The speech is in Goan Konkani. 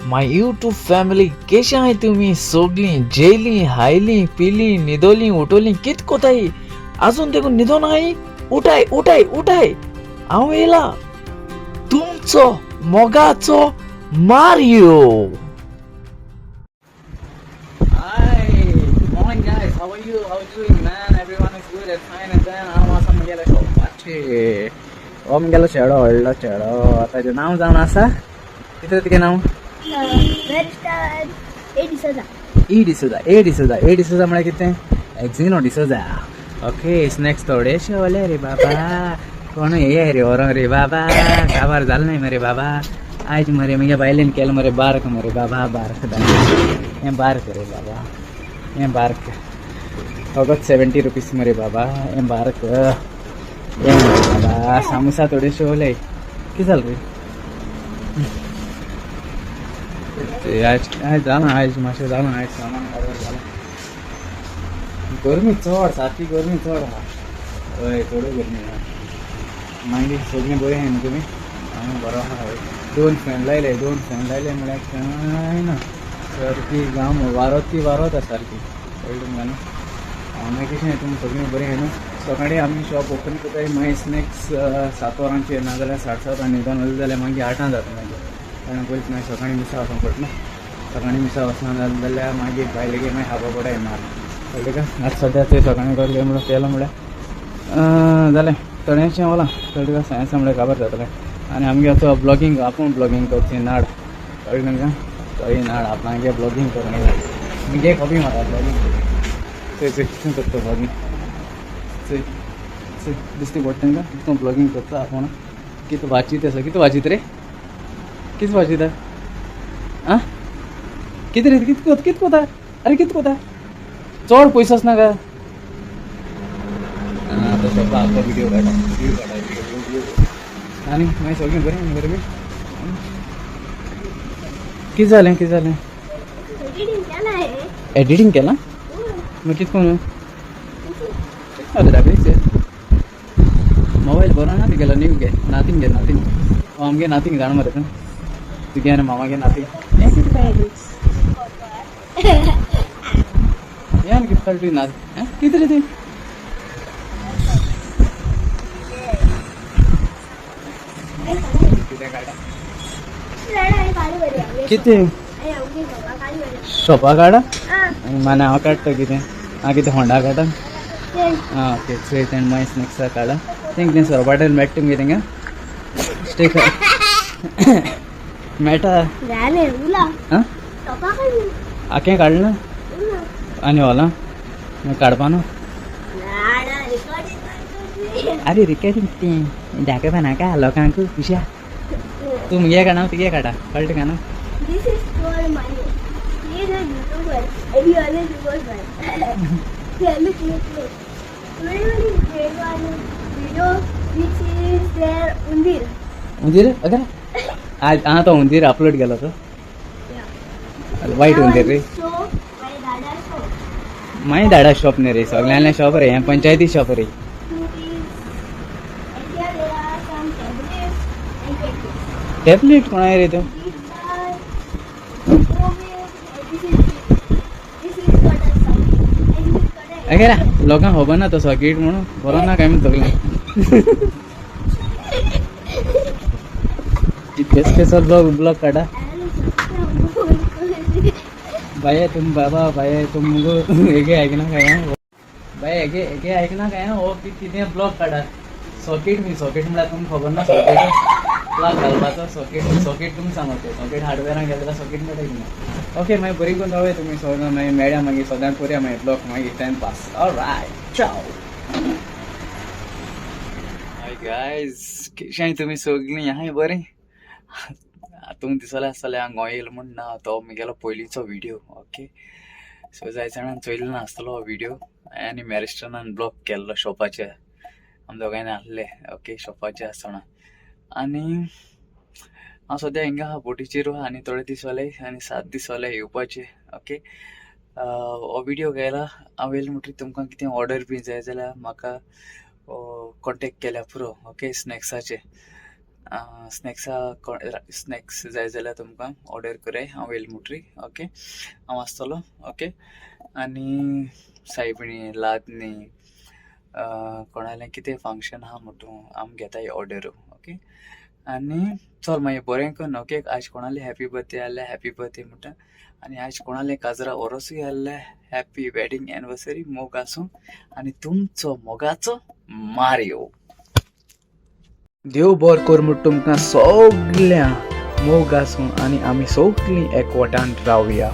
My YouTube family, केशे आहाय तुमी सोगलीं? जेयलीं, हायलीं, पिलीं, न्हिदोलीं, उठोलीं, कित कोताय? आजून देखून न्हिदोन आहाय? उठाय उठाय उठाय, हांव येयला तुमचो मोगाचो Mario. Hi, good morning guys. How are you? How are you doing, man? Everyone is good and fine and then हांव आसा म्हगेल्या शॉपाचेर. हो म्हगेलो चेडो, व्हडलो चेडो. ताजें नांव जावन आसा कितें? तुगें नांव? Barrister A D'Souza. E D'Souza, A D'Souza, A D'Souza म्हळ्यार कितें? एक्झिनो डिसोजा. ओके, स्नॅक्स थोडेशे वले रे बाबा. कोण हे रे व्हरोंक रे बाबा? काबार जालें न्हय मरे बाबा. आयज मरे म्हगे बायलेन केलें मरे बार्क मरे बाबा. बार्क हें, बार्क रे बाबा, हें बार्क फकत 70 रुपीज मरे बाबा. हें बार्क हें मरे बाबा. सामोसा थोडेशे वले. कितें जालें रे? ते आयज आयज जालां, आयज मातशें जालां, आयज सामान काबार जालां. गरमी चड, सारकी गरमी चड आहा. हय, चडूय गरमी आहा. मागीर सगळीं बरीं आहाय न्हू तुमी? हांव बरो आहा. हय, दोन फॅन लायले, दोन फॅन लायले म्हळ्यार कांय ना, सारकी घाम वारो ती वारो सारकी. कळ्ळें तुमकां न्हू? मागीर कशें, तुमी सगळीं बरीं आहाय न्हू? सकाळीं आमी शॉप ओपन करताय मागीर स्नॅक्स 7 वरांचेर, नाजाल्यार 7:30. न्हिदोन वयता जाल्यार मागीर 8 जाता मागीर, कारण पयलीं मागीर सकाळीं मिसा वचोंक पडटा न्हू. सकाळीं मिसा वचना जालें जाल्यार मागीर बायलेगेर मागीर खावपा पडटा मार. कळ्ळें का? आतां सद्या थंय सकाळीं कसलें म्हणल्यार केलां म्हळ्यार जालें, थोडेंशें वलां. कळ्ळें का? सायन्सा म्हळ्यार काबार जातलें. आनी आमगे असो ब्लॉगींग, आपूण ब्लॉगींग करची नाड. कळ्ळें तुमकां? तोय नाड आपणागे ब्लॉगींग करूंक. मुगे कॉपी मारा ब्लॉगींग. चोय चोय, कितें करता ब्लॉगींग, चोय चोय, दिसती पडटा तांकां कितें ब्लॉगींग करता आपूण. कितें वाचीत आसा? कितें वाचीत रे? कितें वाचिता आं? कितें रे, कितें कितें कोता? अरे, कितें कोता? चड पयसो आसना का? आतां शॉपा आपलो व्हिडिओ काडटा, व्हिडिओ काडटा, व्हिडिओ व्हिडिओ. आनी मागीर सगळें बरें बरें बी? कितें जालें, कितें जालें? एडिटिंग केला आहे. एडिटींग केलां? मागीर कितें करूं? दाखयच. मोबायल बरो ना तुगेलो, न्यू घे, नाथींग घे, नाथींग. आमगे नाथींग जाण मरे तूं, तुगे आनी मामागे नाथींग. हें कितें काडलें हें? आनी कितें काडलें ना? कितें रे तें? कितें काडटा? कितें? शॉपा काडा माने हांव काडटा. कितें हांव कितें होंडा काडटा? आं, ओके. चोय, तेणें मागीर स्नॅक्सा काडा. तें कितें सोरपाटेल मेळटा तुमगे थिंगा? स्टेक मेळटा? आं, आकें काडलें ना आनी होला काडपा न्हू. अरे, रिकॉर्डिंग कितें दाखयपा नाका लोकांक. खुशा तूं मुगे काडा, तुगे काडा. कळटा का न्हू? This is called money. He is a YouTuber and he always records money. Yeah, look, look, look. Today we made one video which is their undir. उंदीर अगर आज हां, तो उंदीर अपलोड केलो तो. Yeah. वायट उंदीर रे. So, my dada shop. मागीर दाडा शॉप न्ही रे, सगळ्यांले शॉप रे हें, पंचायती शॉप रे. Two and here there are some tablets and packets. Tablet कोणाय रे तूं? These are microwave and this is got a socket and this is got a अगेरा लोकांक खबर ना तो सॉकेट म्हणून बरो ना काय म्हणून सगळें. केस केसो ब्लॉग ब्लॉग काडा. बाये तुम बाबा, बाये तुम मुगो हेगे आयकना काय बाये? हेगे हेगे आयकना काय? हो कितें ब्लॉग काडा. सॉकेट मी सॉकेट म्हळ्यार तुमकां खबर ना? सॉकेट प्लग घालपाचो सॉकेट. सॉकेट तुमी सांगता, सॉकेट हार्डवेअरान गेले जाल्यार सॉकेट मेळटा की ना? ओके, मागीर बरी करून रावया तुमी सगळ्यां. मागीर मेळया, मागीर सदांच करुया मागीर ब्लॉग, मागीर टायम पास. ऑलरायट, चाव. हाय गायज, कशें तुमी सगळीं? हाय बरें. तुमकां दिसलें आसतलें हांव गोंय येयलो म्हूण. ना, तो म्हगेलो पयलींचो व्हिडियो. ओके, सो जाय जाणान चोयलो ना आसतलो हो व्हिडियो. आनी मॅरिस्टनान ब्लॉग केल्लो शॉपाचेर, आमी दोगांयनी आहले. ओके, शॉपाचेर आसतना. आनी हांव सद्या हिंगा आहा, बोटीचेर आहा. आनी थोडे दीस जाले, आनी 7 दीस जाले येवपाचे. ओके, हो व्हिडियो केला हांव येयलो म्हणटकीर तुमकां कितें ऑर्डर बी जाय जाल्यार म्हाका कॉन्टेक्ट केल्यार पुरो. ओके, स्नॅक्साचे. स्नॅक्सा स्नॅक्स जाय जाल्यार तुमकां ऑर्डर कराय. हांव येयलो मुटरी, ओके, हांव आसतलो, ओके. आनी सायबिणी लादनी कोणालें कितें फंक्शन आहा म्हणटू आम घेताय ऑर्डर, ओके. आनी चल मागीर बरें कन्न, ओके. आयज कोणाले हॅपी बर्थडे आहल्यार हॅपी बर्थडे म्हणटा आनी आयज कोणाले काजरा ओरोसूय आहल्यार हॅपी वेडिंग एनिवर्सरी. मोग आसूं आनी तुमचो मोगाचो मारियो. देव बरो कर म्हूण तुमकां सगळ्यां, मोग आसूं आनी आमी सगळीं एकवटान रावया.